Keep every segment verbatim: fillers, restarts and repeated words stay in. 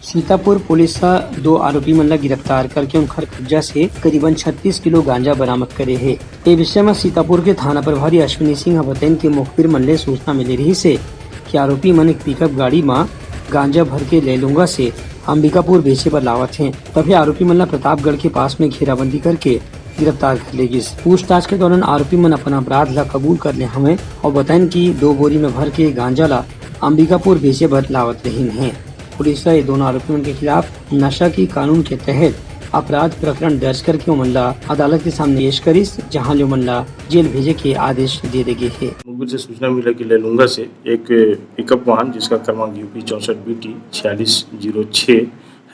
Sitapur police ह दो आरोपी मन ला गिरफ्तार करके उनखर कब्जा से करीबन छत्तीस किलो गांजा बरामद करे हे। ए विषय म सीतापुर के थाना प्रभारी अश्विनी सिंह ह बतइन कि मुखबिर मन ले सूचना मिले रिहिस हे कि आरोपी मन एक पिकअप गाड़ी म गांजा भर के लैलूंगा से अंबिकापुर बेचे बर लावत हें। तभे आरोपी मन ला प्रतापगढ़ के पास में घेराबंदी करके गिरफ्तार कर ले गिस। पूछताछ के दौरान आरोपी मन अपन अपराध ला कबूल कर ले हवंय अउ बताइन कि दो बोरी में भर के गांजा ला अंबिकापुर बेचे बर लावत रहिन हे। पुलिस ह ये दोनों आरोपी मन के खिलाफ नशा की कानून के तहत अपराध प्रकरण दर्ज करके ओमन ला अदालत के सामने पेश करिस, जहां ले ओमन ला जेल भेजे के आदेश दे दे गे हे। मुखबिर से सूचना मिला कि लैलूंगा से एक पिकअप वाहन, जिसका क्रमांक यूपी चौसठ बीटी छियालीस जीरो छः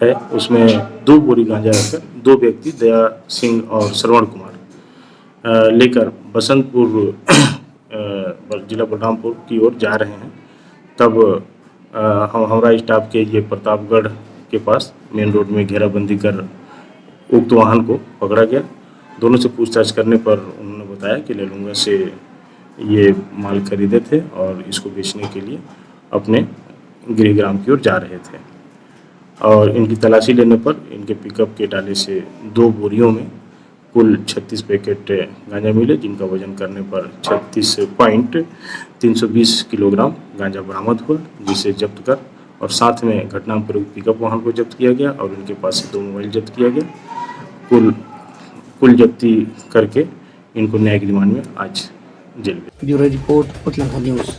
है, उसमें दो बोरी गांजा रखकर दो व्यक्ति, दया सिंह और श्रवण कुमार, अ, लेकर बसंतपुर, अ, बर-, जिला बलरामपुर की ओर जा रहे हैं। तब, अ, हम, हमारा स्टाफ के ये प्रतापगढ़ के पास मेन रोड में घेराबंदी कर उक्त वाहन को पकड़ा गया। दोनों से पूछताछ करने पर उन्होंने बताया कि लैलूंगा से ये माल खरीदे थे और इसको बेचने के लिए अपने गृहग्राम की ओर जा रहे थे। और इनकी तलाशी लेने पर इनके पिकअप के डाले से दो बोरियों में कुल छत्तीस पैकेट गांजा मिले, जिनका वजन करने पर छत्तीस पॉइंट तीन सौ बीस किलोग्राम गांजा बरामद हुआ, जिसे जब्त कर और साथ में घटना में प्रयुक्त पिकअप वाहन को जब्त किया गया और इनके पास से दो मोबाइल जब्त किया गया। कुल, कुल जब्ती करके इनको न्यायिक रिमांड में आज जेल भेजा। Bureau report, Utlangha news.